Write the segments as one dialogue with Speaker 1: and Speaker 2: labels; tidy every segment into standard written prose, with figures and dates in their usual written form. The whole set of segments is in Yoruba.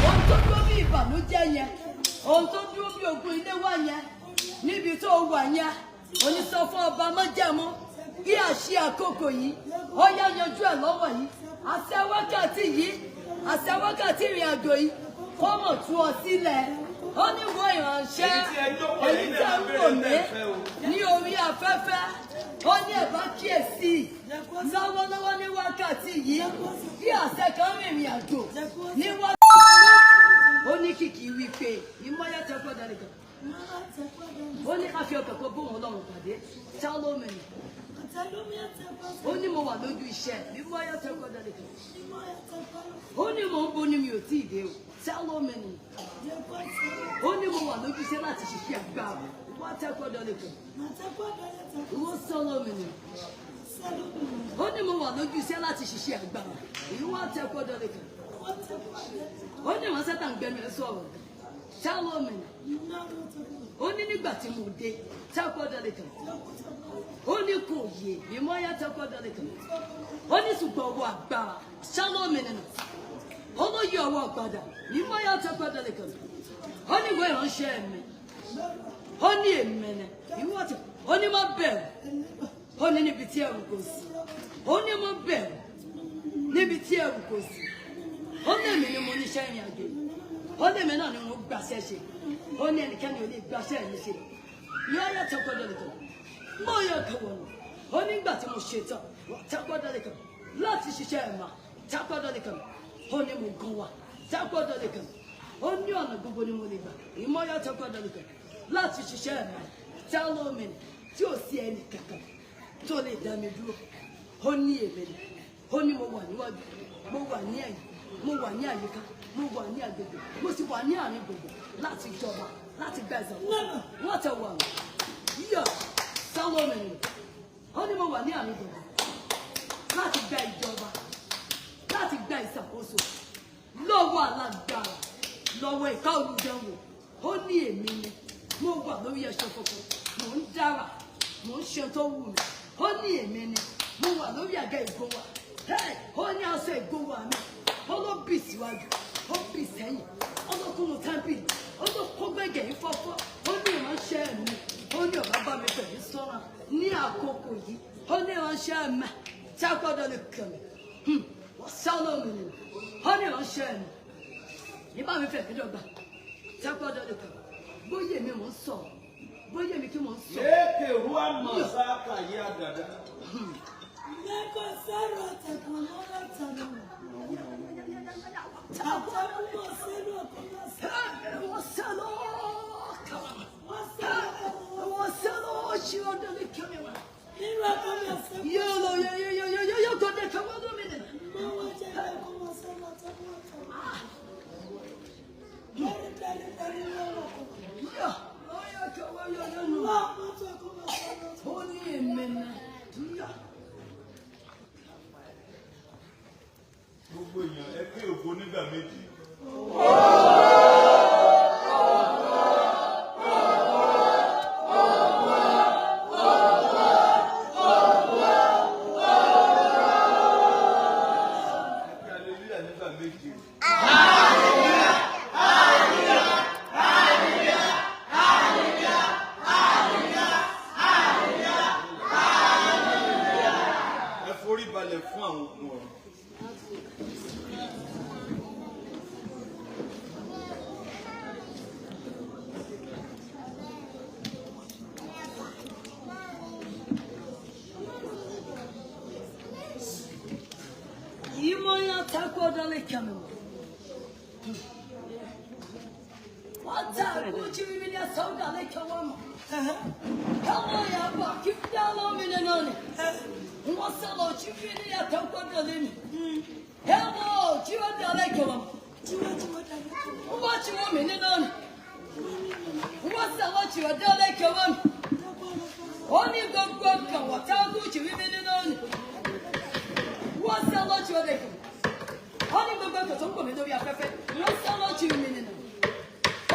Speaker 1: Ohun tó dúró bí ìbànújẹ́ yẹn, ohun tó dúró bí ogun ilé wa yẹn, níbi tó wà yẹn, onísọ fún ọba mọ́jẹ̀mú kí àṣẹ àkókò yìí ó yá yanjú ẹ̀ lọ́wọ́ yìí. Àṣẹ wákàtí yìí, àṣẹ wákàtí ìrìn àjò yìí, kó mọ̀ tú ọ sílẹ̀. Ó ní wo ìránṣẹ́ èyí tẹ́ ń wò mí ní orí afẹ́fẹ́, ó ní ẹ bá kíyèsí lọ́wọ́lọ́wọ́ ní wákàtí yìí bí àṣẹ kan rìnrìn àjò ní wákàtí. Ó ní kìkì wípé ìmọ̀yà tẹ́ pọ̀ dání kan. Ó ní ká fi ọkàn kan bóun Ọlọ́run pàdé. Sálómìnì. Ó ní mo wà lójú iṣẹ́ ìmọ̀yà tẹ́ pọ̀ dání kan. Ó ní mò ń bo ni mi ò tí ì dé o. Sálómìnì. Ó ní mo wà lójú iṣẹ́ láti ṣiṣẹ́ agbára. Wọ́n tẹ́ pọ̀ dání kan. Ìwọ Sálómìnì. Ó ní mo wà lójú iṣẹ́ láti ṣiṣẹ́ agbára. Ìwọ tẹ́ pọ̀ dání kan. Ó ní ìwọ̀n sẹ́tà ń gbẹnu ẹ̀ sọ̀rọ̀. Sálómìnì. Ó ní nígbà tí mo dé, tẹ́kọ̀ dọ́lẹ̀ kan. Ó ní kò yé, ìmọ̀ ya tẹ́kọ̀ dọ́lẹ̀ kan. Ó ní ṣùgbọ́n ọwọ́ agbára, Sálómìnì nà. Ó ló yí ọwọ́ padà, ìmọ̀ ya tẹ́kọ̀ dọ́lẹ̀ kan. Ó ní ìwé ìránṣẹ́ mi. Ó ní èmi ni, ìwọ ti, ó ní má bẹ̀rù. Ó ní níbi tí ẹ̀rù kò sí. Ó ní má bẹ̀rù níbi tí ẹ̀rù kò sí. Ó ní èmi ni mo níṣẹ́ ìrìn àjò yìí. Ó ní èmi náà ni mo gbàṣẹ́ ṣe. Ó ní ẹnikẹ́ni ò lè gbàṣẹ́ mi ṣe. Ní ọyọ́ tẹ́kọ̀dọ̀ nìkan, mo yọ kẹwọ̀n nù. Ó ní ìgbà tí mo ṣe tán, tẹ́kọ̀dọ̀ nìkan, láti ṣiṣẹ́ ẹ̀ mà, tẹ́kọ̀dọ̀ nìkan. Ó ní mo gan wa, tẹ́kọ̀dọ̀ nìkan. Ó ní ọ̀nà gbogbo ni mo lè gbà. Ìmọ̀yọ́ tẹ́kọ̀dọ̀ nìkan, láti ṣiṣẹ́ ẹ̀ mà, tẹ́lómi tí ò sí ẹnì kankan tó lè dá mi dúró. Ó ní èmi ni. Ó ní mo wà níwájú, mo wà ní ẹ̀yìn, mo wà ní àyíká, mo wà ní agbègbè, mo sì wà ní àárín gbogbo láti jọba, láti gba ìṣàkóso. Wọ́n tẹ wà yíyọ Sálómìnì. Ó ní mo wà ní àárín gbogbo láti gba ìjọba, láti gba ìṣàkóso lọ́wọ́ alágbára, lọ́wọ́ ìka olùdánwò. Ó ní èmi ni mo wà lórí ẹṣin funfun, mò ń dára, mò ń ṣe tó wù mí. Ó ní èmi ni mo wà lórí àga ìgòwà. Ó ní aṣọ ìgòwà mi, ó ló bì síwájú, ó bì sẹ́yìn, ó ló kúnnú tẹ́ḿpìlì, ó ló kó gbẹ̀gẹ̀ yìí fọ́fọ́. Ó ní ìránṣẹ́ mi, ó ní ọ̀bá bá mi pẹ̀lú sọ́ra ní àkókò yìí. Ó ní ìránṣẹ́ mi tí a gbọ́dọ̀ lè kàn mí. Wọ́n Sálómìnì. Ó ní ìránṣẹ́ mi ìbá mi fẹ̀ mí dọ́gba tí a gbọ́dọ̀ lè kàn mí. Bóyá èmi mò ń sọ̀rọ̀, bóyá èmi kí mò ń sọ̀rọ̀.
Speaker 2: Yeke ruwa masaka ya dada. Gbogbo èèyàn ẹ ké ògo nígbà méjì. Ẹ ké hallelujah nígbà méje. Ẹ forí balẹ̀ fún àwọn ogun ọ̀run.
Speaker 1: Ìmọ̀yàn takọ̀dọ̀lẹ̀ kẹ́mi. Wọ́n ta kúchì mímí ní sọ́dọ̀lẹ̀ kẹ́wọ́n mọ̀. Kẹ́wọ́n yà bọ̀ kí fúdàlọ́ mi nínú ni. Wọ́n sọ̀rọ̀ tí fi ní àtàkọ́dọ̀lẹ̀ mi. Kẹ́wọ́n tí wọ́n dọ̀lẹ̀ kẹ́wọ́n. Wọ́n ti wọ́n mi nínú ni. Wọ́n sọ̀rọ̀ tí wọ́n dọ̀lẹ̀ kẹ́wọ́n mi. Ó ní gbogbo kan wọ́n ta kúchì mímí nínú ni. Wọ́n sọ̀rọ̀ tí wọ́n dẹ̀ kẹ́wọ́n. Ó ní gbogbo ẹ̀kọ́ tó ń pò mí lórí afẹ́fẹ́. Wọ́n sọ̀rọ̀ tí mi nínú.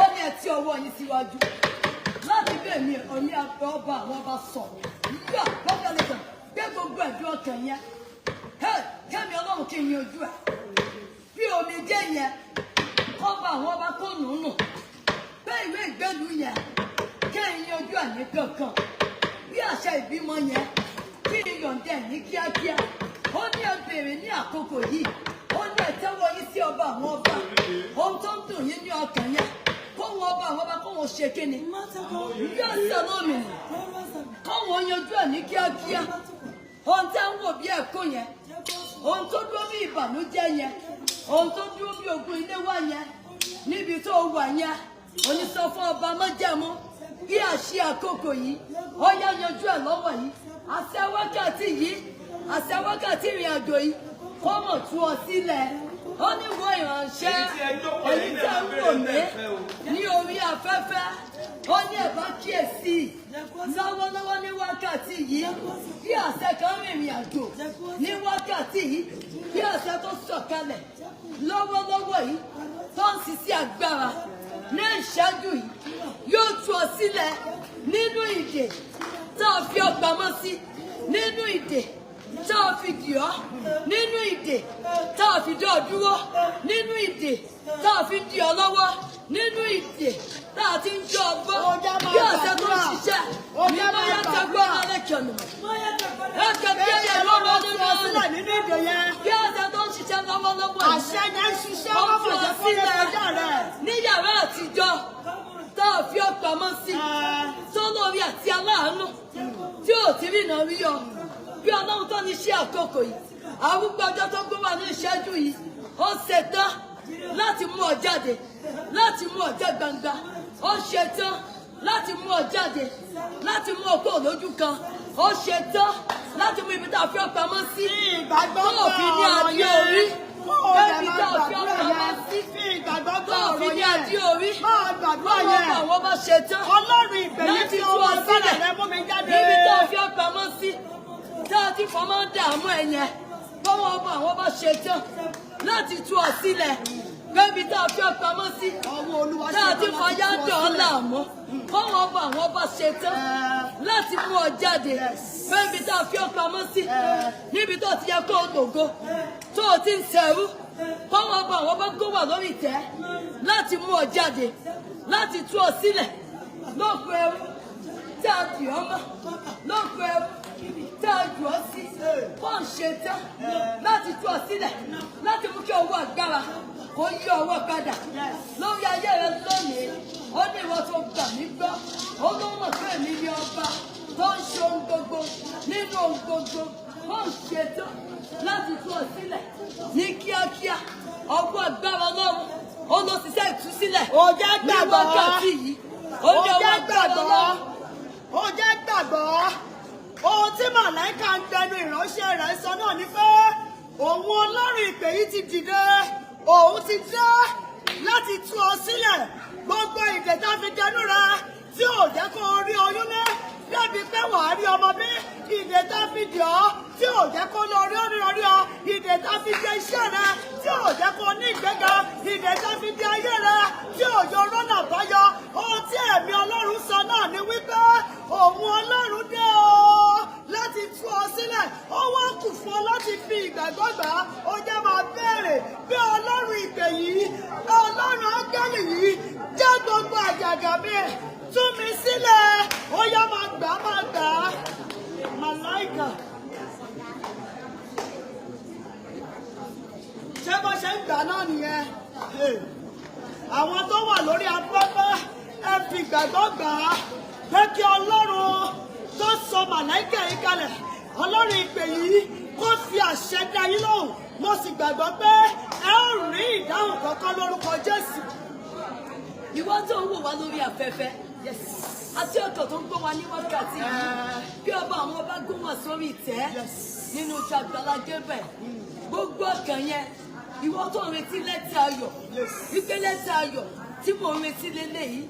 Speaker 1: Ó ní ẹ tí ọwọ́ yín síwájú. Láti bẹ́ẹ̀ mi ọ̀ní ọba àwọn ọba sọ̀rọ̀. Yíyá lọ́dọ̀ lè kàn gbé gbogbo ẹ̀dùn ọkàn yẹn. Kẹ́mi Ọlọ́run kí n yanjú ẹ̀. Bí omi jẹ́ yẹn, kọ́ bá nù pé ìwé ìgbélú yẹn kí n yanjú ẹ̀ ní kankan, bí àṣẹ ìbímọ yẹn kí n yọ̀ǹda ẹ̀ ní kíákíá. Ó ní ẹ béèrè ní àkókò yìí. Ó ní ẹ tẹ́wọ́ yín sí ọba àwọn ọba. Ohun tó ń dùn yín ní ọkàn yẹn, kó wọn ọba àwọn ọba, kó wọn ṣe kíni, yóò sọ lómìnira, kó wọn yanjú ẹ̀ ní kíákíá. Ohun tẹ́ ń wò bí ẹ̀kọ́ yẹn, ohun tó dúró bí ìbànújẹ́ yẹn, ohun tó dúró bí ogun ilé wa yẹn, níbi tó wà yẹn, onísọ fún ọba mọ́jẹ̀mú kí àṣì àkókò yìí, ó yá, yanjú ẹ̀ lọ́wọ́ yìí. Àṣẹ wákàtí yìí, àṣẹ wákàtí ìrìn àjò yìí, kó mọ̀ tú ọ sílẹ̀. Ó ní wo ìránṣẹ́
Speaker 2: Èyí tí ẹ jókòó
Speaker 1: èyí
Speaker 2: yìí
Speaker 1: tí
Speaker 2: náà
Speaker 1: ẹ ń
Speaker 2: béèrè
Speaker 1: wò mí
Speaker 2: lẹ́ẹ̀fẹ́ o.
Speaker 1: ní orí afẹ́fẹ́, ó ní ẹ bá kíyèsí lọ́wọ́lọ́wọ́ ní wákàtí yìí, bí àṣẹ kan rìnrìn àjò ní wákàtí yìí, bí àṣẹ tó sọ̀kalẹ̀ lọ́wọ́lọ́wọ́ yìí, tó ń ṣiṣẹ́ agbára ní ìṣẹ́jú yìí, yóò tú ọ sílẹ̀ nínú ìdè tá a fi ọ pamọ́ sí, nínú ìdè tá a fi dì ọ́, nínú ìdè tá a fi dá ọ dúró, nínú ìdè tá a fi dì ọ lọ́wọ́, nínú ìdè tá a ti ń jọ ọ bọ́.
Speaker 3: Ó já máa
Speaker 1: Bí àṣẹ tó ń
Speaker 3: gbàdúrà.
Speaker 1: ṣiṣẹ́
Speaker 3: Ó já
Speaker 1: ní
Speaker 3: máa
Speaker 1: bóyá
Speaker 3: gbàdúrà.
Speaker 1: tẹgbọ́n lálẹ́ kẹ̀nù ẹ̀kẹ́ bí ẹ̀yẹ lọ́wọ́
Speaker 3: Tú
Speaker 1: nínú
Speaker 3: ọ sílẹ̀
Speaker 1: ọ̀nà
Speaker 3: nínú ìdè yẹn.
Speaker 1: bí àṣẹ tó ń ṣiṣẹ́ lọ́wọ́lọ́wọ́ yìí,
Speaker 3: Àṣẹ yẹn ń ṣiṣẹ́,
Speaker 1: ó
Speaker 3: wọ́n
Speaker 1: fi
Speaker 3: mọ̀
Speaker 1: ọ
Speaker 3: jẹ́ kó lè
Speaker 1: sílẹ̀
Speaker 3: kọjá rẹ̀.
Speaker 1: ní yàrá àtijọ́ tá a fi ọ pamọ́ sí, tó lórí àti aláàánú tí ò tí rí iná rí ọ, bí Ọlọ́run tó ní ṣe àkókò yìí, arúgbó ọjọ́ tó gbé wà ní ìṣẹ́jú yìí, ó ṣetán láti mú ọ jáde, láti mú ọ jẹ́ gbangba. Ó ṣetán láti mú ọ jáde, láti mú ọ kúrò lójú kan. Ó ṣetán láti mú ibi tá a fi ọ pamọ́ sí,
Speaker 3: Ìgbàgbọ́
Speaker 1: tó fi ní
Speaker 3: gba ọ̀rọ̀
Speaker 1: adé
Speaker 3: yẹn.
Speaker 1: orí,
Speaker 3: Kó o dẹ̀
Speaker 1: débi
Speaker 3: máa
Speaker 1: tá a fi ọ
Speaker 3: gbàdúrà
Speaker 1: pamọ́
Speaker 3: yẹn.
Speaker 1: sí,
Speaker 3: Fi ìgbàgbọ́
Speaker 1: tó
Speaker 3: gbọ́
Speaker 1: fi
Speaker 3: ọ̀rọ̀
Speaker 1: ní
Speaker 3: yẹn.
Speaker 1: adé orí.
Speaker 3: Máa gbàdúrà
Speaker 1: Báwọn
Speaker 3: yẹn.
Speaker 1: ọba àwọn bá ṣetán
Speaker 3: Ọlọ́run ìpè yìí
Speaker 1: láti
Speaker 3: fi
Speaker 1: tú ọ
Speaker 3: ọwọ́ agbára
Speaker 1: sílẹ̀
Speaker 3: rẹ mú mi jáde.
Speaker 1: níbi tó fi ọ pamọ́ sí, tá a ti fọmọ́ dààmú ẹ yẹn, báwọn ọba àwọn bá ṣetán láti tú ọ sílẹ̀ níbi tó fi ọ pamọ́ sí,
Speaker 3: Ọwọ́ Olúwa
Speaker 1: tá a ti
Speaker 3: ṣetán láti
Speaker 1: fọyá
Speaker 3: tú ọ
Speaker 1: dàn ọ́
Speaker 3: sílẹ̀.
Speaker 1: láàmú, báwọn ọba àwọn bá ṣetán láti mú ọ jáde níbi tó fi ọ pamọ́ sí, níbi tó ti yẹ kó o lògo, tó o ti ń ṣẹrú, báwọn ọba àwọn bá gbó wà lórí ìtẹ́ láti mú ọ jáde, láti tú ọ sílẹ̀ lóko ẹrú tá a dì ọ́ mọ́, lóko ẹrú tá a jù ọ́ sí. Kó ń ṣe tán láti tú ọ sílẹ̀, láti mú kí ọwọ́ agbára kó yí ọwọ́ padà lórí ayé rẹ lónìí. Ó ní ìwọ tó gbà mí gbọ́, ó ló mọ̀ pé èmi ni ọba tó ń ṣe ohun gbogbo nínú ohun gbogbo. Ó ń ṣe tán láti tú ọ sílẹ̀ ní kíákíá. Ọwọ́ agbára Ọlọ́run, ó lọ ṣiṣẹ́ ìtúsílẹ̀
Speaker 3: Ó jẹ́
Speaker 1: ní
Speaker 3: gbàgbọ́.
Speaker 1: wákàtí yìí. Ó
Speaker 3: Ó
Speaker 1: ní ọwọ́
Speaker 3: jẹ́
Speaker 1: agbára
Speaker 3: gbàgbọ́.
Speaker 1: Ọlọ́run.
Speaker 3: Ó jẹ́ gbàgbọ́. Ohun tí màláìka ń gbẹnu ìránṣẹ́ rẹ̀ sọ náà ni pé òun Ọlọ́run ìpè yìí ti dìde, òun ti dé láti tú ọ sílẹ̀. Gbogbo ìdè tá a fi dẹnu rẹ tí ò jẹ́ kó o rí oyún ní débi pé wàá rí ọmọ bí, ìdè tá a fi dì ọ́ tí ò jẹ́ kó lọ rí orí rí ọ, ìdè tá a fi dè iṣẹ́ rẹ tí ò jẹ́ kó ní ìgbéga, ìdè tá a fi dè ayé rẹ tí ò yọ rọ́nà àbáyọ. Ohun tí ẹ̀mí Ọlọ́run sọ náà ni wípé òun Ọlọ́run dé o láti tú ọ sílẹ̀. Ó wá kù fún ọ láti fi ìgbàgbọ́ gbà á. Ó jẹ́ máa béèrè bí Ọlọ́run ìpè yìí, Ọlọ́run áńgẹ́lì yìí, jẹ́ gbogbo àjàgà mi, tú mi sílẹ̀. Ó yá, máa gbà á, máa gbà á, màláìkà. Ṣé bó ṣe ń gbà náà nìyẹn? Hey. Àwọn tó wà lórí afẹ́fẹ́, ẹ fi ìgbàgbọ́ gbà á pé kí Ọlọ́run tó sọ màláìkà yìí kalẹ̀, Ọlọ́run ìpè yìí, kó fi àṣẹ dá yín lóhùn. Mo sì gbàgbọ́ pé ẹ ó rí ìdáhùn kankan lórúkọ Jésù.
Speaker 1: Ìwọ tó ń wò wá lórí afẹ́fẹ́ àti ọkọ̀ tó ń gbọ́ wa ní wákàtí yìí, bí ọba àwọn ọba gún wọn sórí ìtẹ́ nínú ìjọ Àgbàlá Gabriel, gbogbo ọkàn yẹn, ìwọ tó ń retí lẹ́tà ayọ̀, wípé lẹ́tà ayọ̀ tí mo ń retí lélẹ́yìí,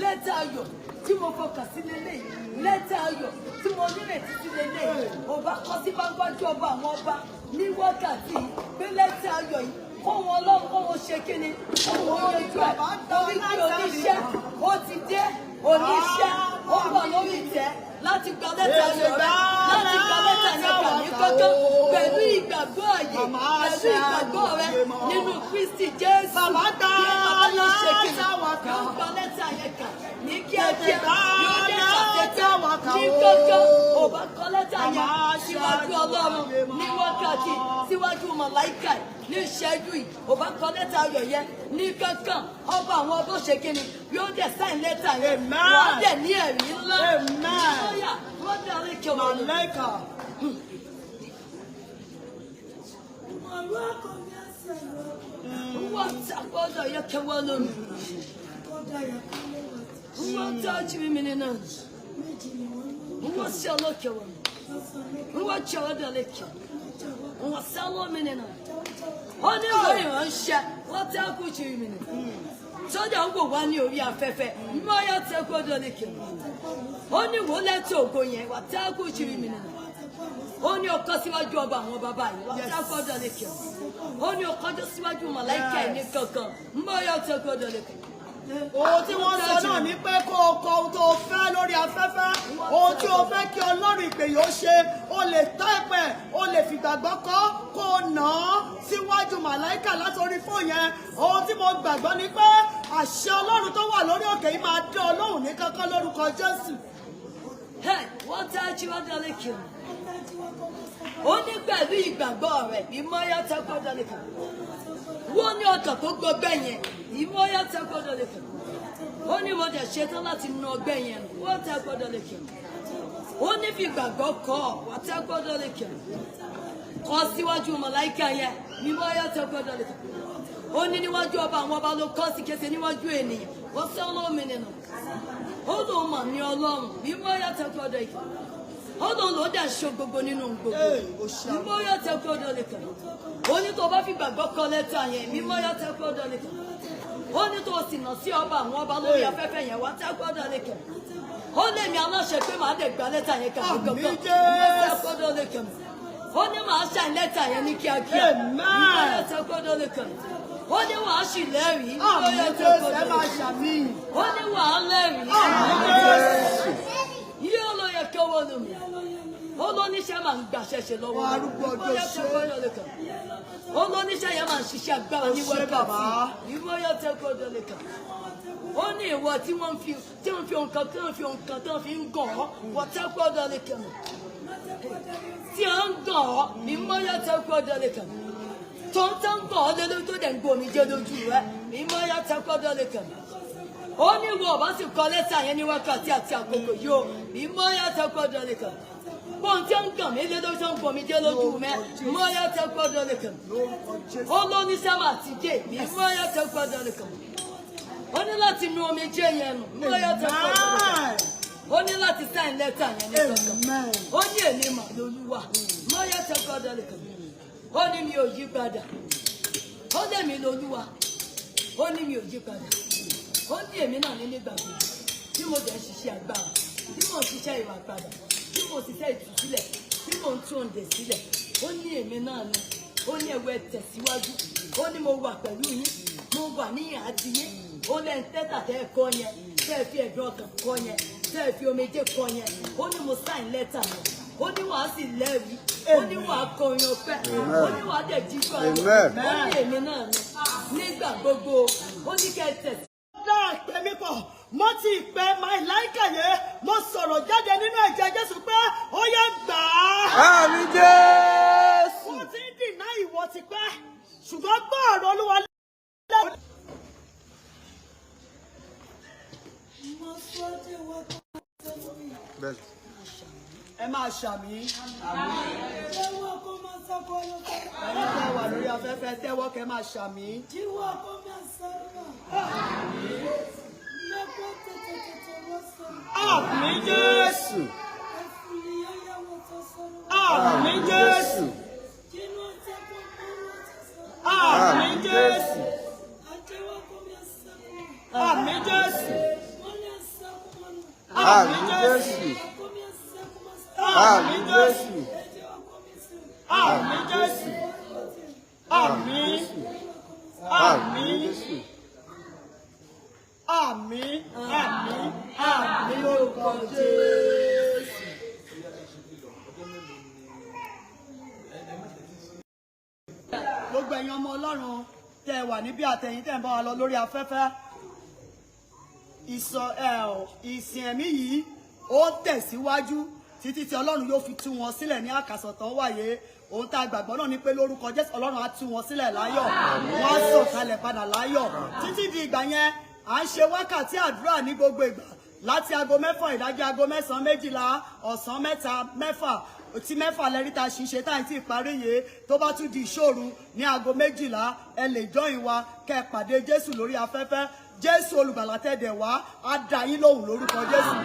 Speaker 1: lẹ́tà ayọ̀ tí mo fọkàn sí lélẹ́yìí, lẹ́tà ayọ̀ tí mo nírètí sí lélẹ́yìí, ọba kọ́ sí báńgbájú ọba àwọn ọba ní wákàtí yìí pé lẹ́tà ayọ̀ yìí, kó wọn Ọlọ́run, kó wọn ṣe kíni, kó wọn yanjú ẹ̀, torí pé oníṣẹ́ ó ti dé, oníṣẹ́ ó wà lórí ìtẹ́ láti gba lẹ́tà ayọ̀ rẹ, láti gba lẹ́tà yẹn gbà ní kọ́kọ́ pẹ̀lú ìgbàgbọ́ àyè, pẹ̀lú ìgbàgbọ́ rẹ nínú Kristi Jésù.
Speaker 3: Bàbá gba
Speaker 1: Bí bàbá yóò ṣe kíni.
Speaker 3: látàwátà.
Speaker 1: Kankan ò bá kọ lẹ́tà yẹn síwájú Ọlọ́run ní wákàtí, síwájú màláìkà ní ìṣẹ́jú yìí. Ò bá kọ lẹ́tà ayọ̀ yẹn ní kankan. Ọba àwọn ọba ṣe kíni, yóò dẹ̀ sign lẹ́tà yẹn.
Speaker 3: Amen.
Speaker 1: Wàá dẹ̀ ní ẹ̀rí ńlá.
Speaker 3: Amen.
Speaker 1: Lọ́yà wọ́n darí kẹwàá.
Speaker 3: Màláìkà.
Speaker 1: Wọ́n ta gbọ́dọ̀ yẹ kẹwàá lónìí. Wọ́n ta jìbì mi nínú. Wọ́n ṣe ọlọ́kẹwàá. Wọ́n ṣe ọdọ̀ lẹ́kẹ̀. Wọ́n sálọ́ mi nínú. Ó ní ìwé ìránṣẹ́ wọ́n tẹ́ kú jìbì mi nínú. Sọ́jà ń wò wá ní orí afẹ́fẹ́. Mọ́yá tẹ́ gbọ́dọ̀ lẹ́kẹ̀. Ó ní ìwò lẹ́tọ̀ ògo yẹn wà tẹ́ kú jìbì mi nínú. Ó ní ọkọ síwájú ọba àwọn bàbá yìí wà tẹ́ gbọ́dọ̀ lẹ́kẹ̀. Ó ní ọkọjọ́ síwájú màláìkà ẹ̀ ní kankan. Mọ́yá tẹ́ gbọ́dọ̀ lẹ́kẹ̀.
Speaker 3: Ohun tí wọ́n sọ náà ni pé kó o kọ ohun tó o fẹ́ lórí afẹ́fẹ́, ohun tí o fẹ́ kí Ọlọ́run ìpè yóò ṣe. O lè type ẹ̀, o lè fìgbàgbọ́ kọ́, kó o nà án síwájú màláìkà látòrí fóònù yẹn. Ohun tí mo gbàgbọ́ ni pé àṣẹ Ọlọ́run tó wà lórí òkè yìí máa dán Ọlọ́run ní kánkán lórúkọ Jésù.
Speaker 1: Hey, wọ́n tá a jí wọ́n dálé kiri. Ó ní pẹ̀lú ìgbàgbọ́ rẹ̀, ìmọ̀ọ́yá tẹ́ gbọ́dọ̀ lè kiri. Wọ́n ní ọkàn tó gbọgbẹ́ yẹn, ìmọ̀ọ́yá tẹ́ gbọ́dọ̀ lè kiri. Ó ní wọ́n dẹ̀ ṣetán láti nu ọgbẹ́ yẹn nù, wọ́n tẹ́ gbọ́dọ̀ lè kiri. Ó ní fi ìgbàgbọ́ kọ́ ọ, wọ́n tẹ́ gbọ́dọ̀ lè kiri. Kọ́ síwájú màláìkà yẹn, ìmọ̀ọ́yá tẹ́ gbọ́dọ̀ lè kiri. Ó ní níwájú ọba àwọn ọba ló kọ́ sí kése níwájú ènìyàn, wọ́n sẹ́ ọlọ́run nínú. Ó lóun mà ní Ọlọ́run, ìmọ̀ọ́yá tẹ́ gbọ́dọ̀ yìí. Ó lóun ló dẹ̀ ṣe gbogbo nínú gbogbo.
Speaker 3: Ee, o ṣe àwọn.
Speaker 1: Mímọ́ yá tẹ́ gbọ́dọ̀ lè kàn. Ó ní tó bá fi gbàgbọ́ kọ lẹ́tà yẹn, mímọ́ yá tẹ́ gbọ́dọ̀ lè kàn. Ó ní tó sì nà sí ọba àwọn ọba lórí afẹ́fẹ́ yẹn, wá tẹ́ gbọ́dọ̀ lè kàn. Ó lè mi aláṣẹ pé màá dẹ̀ gba lẹ́tà yẹn kàn
Speaker 3: Àmín,
Speaker 1: gangan.
Speaker 3: Jésù.
Speaker 1: Tẹ́ gbọ́dọ̀ lè kàn. Ó ní màá ṣàìn lẹ́tà yẹn ní kíákíá.
Speaker 3: Amen.
Speaker 1: Mímọ́ yá tẹ́ gbọ́dọ̀ lè kàn. Ó ní wàá sì lẹ́rìí. Mímọ́ yá
Speaker 3: Àmín
Speaker 1: tẹ́
Speaker 3: Jésù,
Speaker 1: gbọ́dọ̀
Speaker 3: ẹ
Speaker 1: lè
Speaker 3: máa
Speaker 1: kàn.
Speaker 3: ṣàmì.
Speaker 1: Ó ní wàá lẹ́rìí.
Speaker 3: Àmín Jésù.
Speaker 1: Yóò lọ yẹ kí owó lómi. Ó lóníṣẹ́ máa ń gbàṣẹ́ṣe lọ́wọ́.
Speaker 3: Wọ́n arúgbó ọjọ́
Speaker 1: Ó yẹ
Speaker 3: ṣe.
Speaker 1: kí owó lè kàn. Ó lóníṣẹ́ yẹn máa ń ṣiṣẹ́ agbára ní
Speaker 3: Ó ṣe
Speaker 1: wákàtí.
Speaker 3: bàbá.
Speaker 1: Ìwọ yóò tẹ́ kó lè kàn. Ó ní ìwọ tí wọ́n fi tí wọ́n fi nǹkan tí wọ́n fi nǹkan tí wọ́n fi ń gàn ọ́, wọ́n tẹ́ kó lè kàn. Tí wọ́n ń gàn ọ́, mímọ́ yóò tẹ́ kó lè kàn. Tó ń tẹ́ ń gàn ọ́ lélórí tó dẹ̀ ń gbomi jẹ́ lójú rẹ̀, mímọ́ yóò tẹ́ kó lè kàn. Ó ní ìwọ ọba sì kọ lẹ́tà yẹn ní wákàtí àti àkókò yìí o, mímọ́ yá tẹ́ gbọ́dọ̀ lè kàn. Bọ́n tí ń gàn mí lé lójú tó ń bomi dé lójú mẹ́, mímọ́ yá tẹ́ gbọ́dọ̀ lè kàn.
Speaker 3: Lórúkọ Jésù.
Speaker 1: Ó ló ní sẹ́mà àti dé, mímọ́ yá tẹ́ gbọ́dọ̀ lè kàn. Ó ní láti nu omi jẹ́ yẹn nù, mímọ́ yá tẹ́ gbọ́dọ̀ lè kàn.
Speaker 3: Amen.
Speaker 1: Ó ní láti sign lẹ́tà yẹn ní kankan.
Speaker 3: Amen.
Speaker 1: Ó ní èmi mà lolúwa, mímọ́ yá tẹ́ gbọ́dọ̀ lè kàn. Ó ní mi ò yí padà. Ó lèmi lolúwa. Ó ní mi ò yí padà. Ó ní èmi náà ní nígbà gbogbo tí mo dẹ̀ ń ṣiṣẹ́ agbára, tí mo ń ṣiṣẹ́ ìwà padà, tí mo ń ṣiṣẹ́ ìtúsílẹ̀, tí mo ń tún òǹdè sílẹ̀. Ó ní èmi náà ni. Ó ní ẹ̀wẹ̀ tẹ̀síwájú. Ó ní mo wà pẹ̀lú yín, mo wà níyàn àti yín. Ó lẹ́yìn tẹ́tà tẹ́ ẹ kọ́ yẹn, tẹ́ ẹ fi ẹ̀dùn ọkàn kọ́ yẹn, tẹ́ ẹ fi omijé kọ́ yẹn. Ó ní mo sign lẹ́tà yẹn. Ó ní wàá sì lẹ́rìí. Ó ní wàá kọrin ọpẹ́. Ó ní wàá dẹ̀ jíjọ́ ayọ̀.
Speaker 4: Amen.
Speaker 1: Ó ní èmi náà ni nígbà gbogbo. Ó ní kẹ́ ẹ tẹ̀sí.
Speaker 3: Dá ìpè mi pọ̀ mo ti ìpè màláìkà yẹn, mo sọ̀rọ̀ jáde nínú ẹ̀jẹ̀ Jésù pé ó yẹ gbà á.
Speaker 4: Àmín Jésù.
Speaker 3: Wọ́n ti ń dìná ìwọ ti pẹ́, ṣùgbọ́n gbọ́ ọ̀rọ̀ Olúwa lẹ́nu.
Speaker 4: Bẹ́ẹ̀ni.
Speaker 3: Ẹ máa ṣàmì. Ẹni tẹ́ wà lórí afẹ́fẹ́, tẹ́wọ́ kẹ́ máa ṣàmì. Àmín Jésù. Àmín Jésù. Àmín Jésù. Àmín Jésù.
Speaker 4: Àmín Jésù.
Speaker 3: Àmín Jésù. Àmín Jésù. Àmín. Àmín.
Speaker 4: Jésù.
Speaker 3: Àmín. Àmín. Àmín lórúkọ Jésù. Gbogbo ẹ̀yin ọmọ Ọlọ́run tẹ́ ẹ wà níbí, àtẹ̀yin tẹ́ ẹ ń bá wa lọ lórí afẹ́fẹ́, ìsọ ẹ ò ìsìn ẹ̀mí yìí ó tẹ̀síwájú. títí tí Ọlọ́run yóò fi tú wọn sílẹ̀ ní àkàsọ̀ tán wáyé. Ohun tá a gbàgbọ́ náà ni pé lórúkọ Jésù, Ọlọ́run á tú wọn sílẹ̀ láyọ̀, wọ́n á sọ̀kalẹ̀ padà láyọ̀. Títí di ìgbà yẹn, à ń ṣe wákàtí àdúrà ní gbogbo ìgbà láti aago 6 ìdájí, aago 9, 12 ọ̀sán, 3, 6 tí 6 lẹ́rí tá a ṣì ń ṣe táyì tí ìparí yìí. Tó bá tún di ìṣòru ní aago 12, ẹ lè join wa kẹ́ ẹ pàdé Jésù lórí afẹ́fẹ́. Jésù olùgbàlà tẹ̀dẹ̀ wá á dá yín lóhùn lórúkọ Jésù.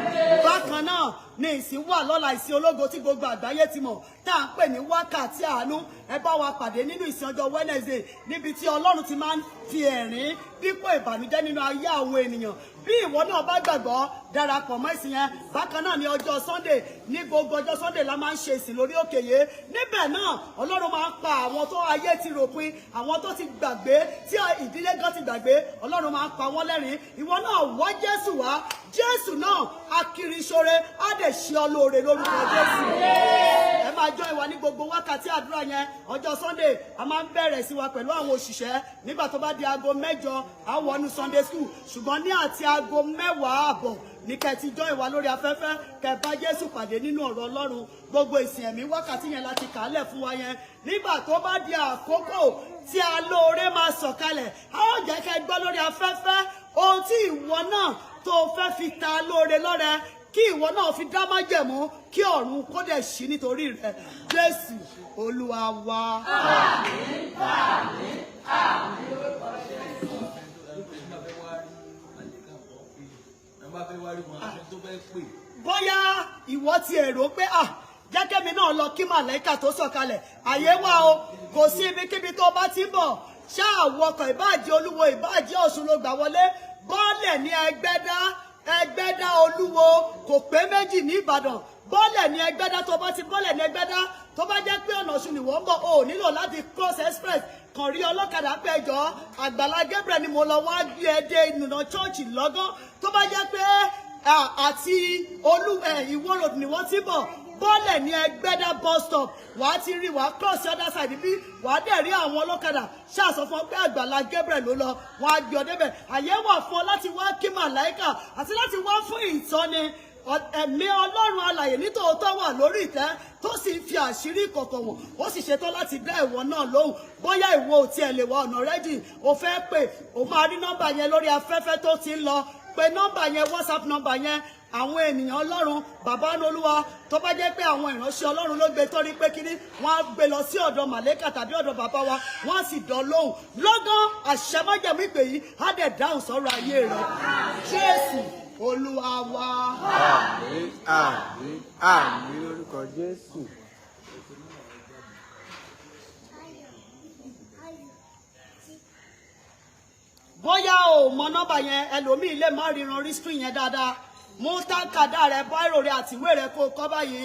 Speaker 3: Bákan náà ní ìsìn wà lọ́la, ìsìn ológo tí gbogbo àgbáyé ti mọ̀ tá à ń pè ní wákàtí àánú. Ẹ bá wa pàdé nínú ìsìn ọjọ́ Wednesday, níbi tí Ọlọ́run ti máa ń fi ẹ̀rín dípò ìbànújẹ́ nínú ayé àwọn ènìyàn. Bí ìwọ náà bá gbàgbọ́, darapọ̀ mọ́ ìsìn yẹn. Bákan náà ní ọjọ́ Sunday, ní gbogbo ọjọ́ Sunday la máa ń ṣe ìsìn lórí òkè yìí. Níbẹ̀ náà, Ọlọ́run máa ń pa àwọn tó ayé ti ròpin, àwọn tó ti gbàgbé, tí ìdílé gan ti gbàgbé, Ọlọ́run máa ń pa wọ́n lẹ́rìn. Ìwọ náà wá Jésù wá. Jésù náà akiriṣore á dẹ̀ ṣe ọ lóore lórúkọ Jésù. Ẹ máa join wa ní gbogbo wákàtí àdúrà yẹn. Ọjọ́ Sunday, a máa ń bẹ̀rẹ̀ sí wa pẹ̀lú àwọn òṣìṣẹ́. Nígbà tó bá di aago 8, á wọnú Sunday school, ṣùgbọ́n ní àti aago 10:30 ní kẹ́ ti join wa lórí afẹ́fẹ́, kẹ́ bá Jésù pàdé nínú ọ̀rọ̀ Ọlọ́run. Gbogbo ìsìn ẹ̀mí wákàtí yẹn láti kàálẹ̀ fún wa yẹn. Nígbà tó bá di àkókò tí alóore máa sọ̀kalẹ̀, a ó jẹ́ kẹ́ gbọ́ lórí afẹ́fẹ́ ohun tí ìwọ náà tó fẹ́ fi ta lóore lọ́rẹ, kí ìwọ náà fi dá májẹ̀mú, kí ọ̀run kó dẹ̀ ṣí nítorí rẹ̀. Jésù Olúwa wa.
Speaker 1: Àmín, àmín, àmín.
Speaker 2: Ẹ bá fẹ́ wá rí wọn, àti tó fẹ́ pè.
Speaker 3: Bóyá ìwọ ti èrò pé, ah, jẹ́ kémi náà lọ kí màlẹ́kà tó sọ̀kalẹ̀, àyè wà o. Kò sí ibikíbi tó bá ti ń bọ̀, ṣáà wọkọ̀, ìbáàjẹ́ Olúwo, ìbáàjẹ́ Ọ̀ṣun ló gbà wọlé, bọ́ọ̀lẹ̀ ní Ẹgbẹ́dá. Ẹgbẹ́dá, Olúwo kò pé méjì ní Ìbàdàn. Bọ́ọ̀lẹ̀ ní Ẹgbẹ́dá. Tó bá ti bọ́ọ̀lẹ̀ ní Ẹgbẹ́dá, tó bá jẹ́ pé ọ̀nà Ọ̀ṣun ni wọ́n ń bọ̀, o ò nílò láti cross express. Kàn rí ọlọ́kadà pé ẹjọ́, Àgbàlá Gabriel ni mo lọ, wá gbé ẹ dé ìnùnà chọ́ọ̀chì lọ́gán. Tó bá jẹ́ pé àti olú Ìwó Road ni wọ́n ti bọ̀, bọ́ọ̀lẹ̀ ní Ẹgbẹ́dá bus stop, wàá ti rí, wàá cross the other side bí, wàá dẹ̀ rí àwọn ọlọ́kadà. Ṣáà sọ fún ọ pé Àgbàlá Gabriel ló lọ, wọ́n á gbé ọ débẹ̀. Àyè wà fún ọ láti wá kí màláìkà àti láti wá fún ìtọ́ni. Ẹ̀mí Ọlọ́run alàyè nítòótọ́ wà lórí ìtẹ́, tó sì ń fi àṣírí ìkọ̀kọ̀ wọ̀n, ó sì ṣetán láti dá ìwọ náà lóhùn. Bóyá ìwọ ò tiẹ̀ lè wá, ọ̀nà rẹ́jì, o fẹ́ pè, o máa rí nọ́mbà yẹn lórí afẹ́fẹ́ tó ti ń lọ. Pé nọ́mbà yẹn, WhatsApp nọ́mbà yẹn. Àwọn ènìyàn Ọlọ́run, bàbá Olúwa, tó bá jẹ́ pé àwọn ìránṣẹ́ Ọlọ́run ló gbé torí pé kíní, wọ́n á gbé lọ sí ọ̀dọ̀ màlẹ́kà tàbí ọ̀dọ̀ bàbá wa, wọ́n á sì dán lóhùn lọ́gán. Àṣẹ májẹ̀mú ìpè yìí á dẹ̀ dáhùn sọ́rọ̀ ayé rẹ̀. Jésù Olúwa wa.
Speaker 4: Àmín, àmín, àmín lórúkọ Jésù.
Speaker 3: Bóyá o mọ nọ́mbà yẹn, ẹlòmíì lè má ríran rí screen yẹn dáadáa. Mú tákàdá rẹ, báírò rẹ àti ìwé rẹ kó o kọ báyìí: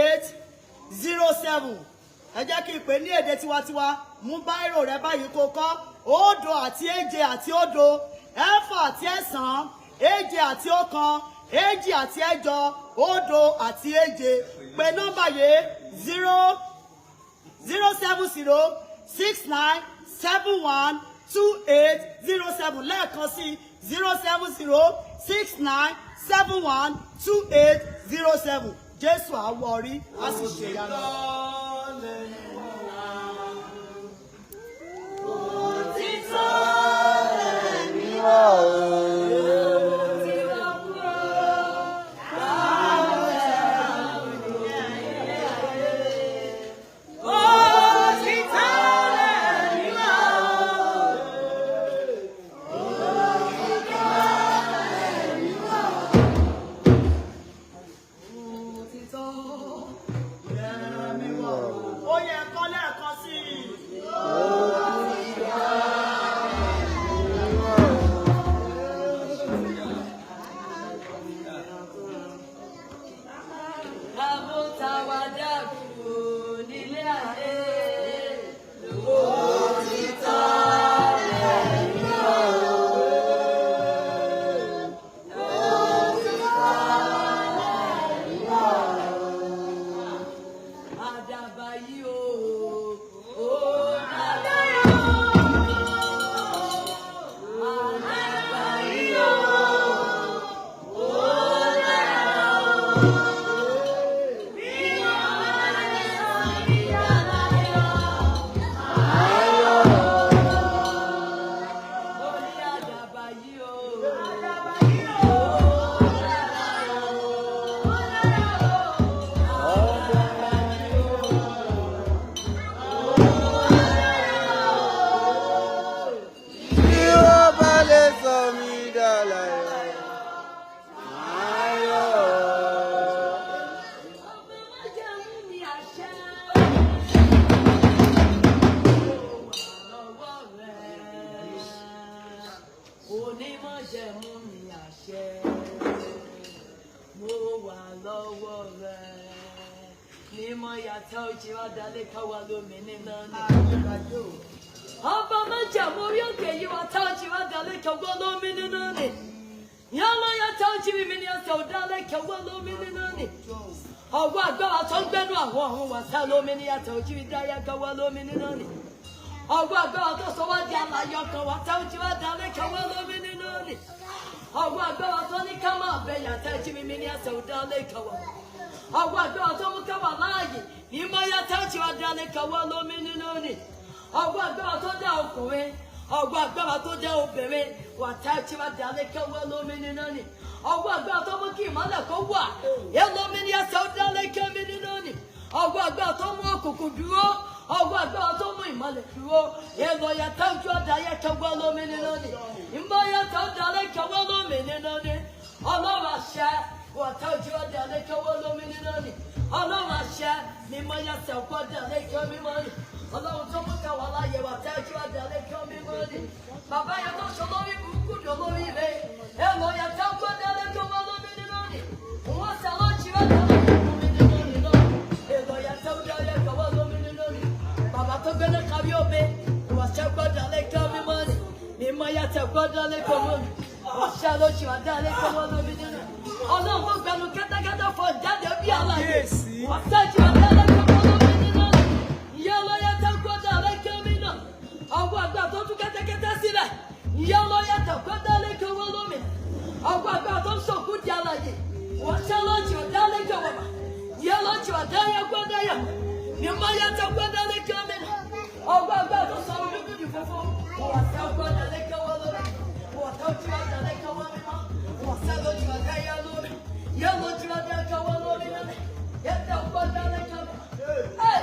Speaker 3: 07069712807. Ẹ jẹ́ kí n pè ní èdè tiwantiwa. Mú báírò rẹ báyìí kó o kọ: 0 àti 7 àti 0, 6 àti 9, 7 àti 1, 2 àti 8, 0 àti 7. Pè nọ́mbà yìí: 0 07069712807. Lẹ́ẹ̀kan sí: 07069712807. Jésù àwọ̀ rí, a sì ṣe ìyanu.
Speaker 1: Òtítọ́
Speaker 4: Lẹ́mí wá o.
Speaker 1: tí wọ́n kúrò. Òtítọ́ lẹ̀mí wá o. Òtítọ́
Speaker 3: Lẹ́mí wá o. Ó yẹ kọ́ lẹ́ẹ̀kan sí i.
Speaker 1: Àmútawádà kúrò nílé ayé. Òtítọ́ lẹ̀mí wá o. Òtítọ́ lẹ̀mí wá o. Àdàbà yìí o, ó dára o. Yàtọ̀. Ọba májàmú orí òkè yìí wà tá òjì wá dalẹ̀ kẹwọ́ lómi nínú ni. Yálà yàtọ̀ òjì mi ní ọ̀sẹ̀ òdalẹ̀ kẹwọ́ lómi nínú ni. Ọwọ́ agbára tó ń gbẹ́nu àwọn ọ̀hún wà tá lómi ní yàtọ̀ òjì mi dáyà kẹwọ́ lómi nínú ni. Ọwọ́ agbára tó sọ wá di àlàyé ọkàn wà tá òjì wá dalẹ̀ kẹwọ́ lómi nínú ni. Ọwọ́ agbára tó ní ká máa bẹ yàtọ̀ òjì mi ní ọ̀sẹ̀ òdalẹ̀ kẹwọ́. Ọwọ́ agbára tó mú ká wà láàyè mímọ́ yàtọ̀ òjì wá dalẹ̀ kẹwọ́ lómi nínú ni. Ọwọ́ agbára tó dá ọkùnrin, ọwọ́ agbára tó dá obìnrin, wà tá tí wà dalẹ̀ kẹwọ́ lómi nínú ni. Ọwọ́ agbára tó mú kí ìmọ́lẹ̀ kó wà, yẹ lómi ní ẹsẹ̀ ó dalẹ̀ kẹ́mi nínú ni. Ọwọ́ agbára tó mú òkùnkùn dúró, ọwọ́ agbára tó mú ìmọ́lẹ̀ dúró, yẹ lọ yẹ tẹ́jú ọ̀dà yẹ kẹwọ́ lómi nínú ni. Ìmọ̀ yẹ tẹ́ dalẹ̀ kẹwọ́ lómi nínú ni. Ọlọ́run àṣẹ, wà tẹ́jú ọ̀dà lẹ̀ kẹwọ́ lómi nínú ni. Ọlọ́run àṣẹ, mímọ́ yẹ sẹ̀kọ́ dalẹ̀ kẹ́ mímọ́ ni. Ọlọ́run tó mú ká wà láàyè wà tẹ́jú àdàlẹ́ kí omi mọ́ ni. Bàbá yẹn tó sọ lórí burúkú jọ lórí rẹ̀. Ẹ lọ yẹ tẹ́jú àdàlẹ́ kí omi lómi nínú ni. Wọ́n sẹ lọ́ọ̀ṣì rẹ̀ dàlẹ́ kí omi nínú ni náà. Ẹ lọ yẹ tẹ́jú àdàlẹ́ kí omi lómi nínú ni. Bàbá tó gbélé kárí omi. Wọ́n sẹ́ gbọ́dọ̀lẹ́ kí omi mọ́ ni. Mímọ́ yẹ tẹ́ gbọ́dọ̀lẹ́ kí omi. Wọ́n sẹ lọ́ọ̀ṣì àdàlẹ́ kí omi lómi nínú. Ọlọ́run tó gbẹnu kẹ́tẹ́kẹ́tẹ́ fọ jáde bí àlàyé. Wọ́n sẹ́jú àdàlẹ́ kí omi lómi nínú ni. Ìyá ọlọ́yẹ tẹ́ gbọ́dọ̀ lẹ́kẹ́ mi náà. Ọwọ́ àgbà tó tú kẹ́tẹ́kẹ́tẹ́ sílẹ̀. Ìyá ọlọ́yẹ tẹ́ gbọ́dọ̀ lẹ́kẹ́ owó lómi. Ọwọ́ àgbà tó ń sọ̀kú di alàyè. Wọ́n ṣẹ́ lọ́jì ọ̀dá lẹ́kẹ́ wọ̀mà. Ìyá ọlọ́jì ọ̀dá yẹ gbọ́dọ̀ yẹ. Mímọ́ yẹ tẹ́ gbọ́dọ̀ lẹ́kẹ́ mi náà. Ọwọ́ àgbà tó sọ olúkú di funfun. Wọ́n tẹ́ gbọ́dọ̀ lẹ́kẹ́ owó lómi. Wọ́n tẹ́ ojú ọ̀dá lẹ́kẹ́ owó mímọ́. Wọ́n ṣẹ́ lọ́jì ọ̀dá yẹ lómi. Ìyá ọlọ́jì ọ̀dá lẹ́kẹ́ owó lómi náà. Yẹ tẹ́ gbọ́dọ̀ lẹ́kẹ́ mi. Ẹ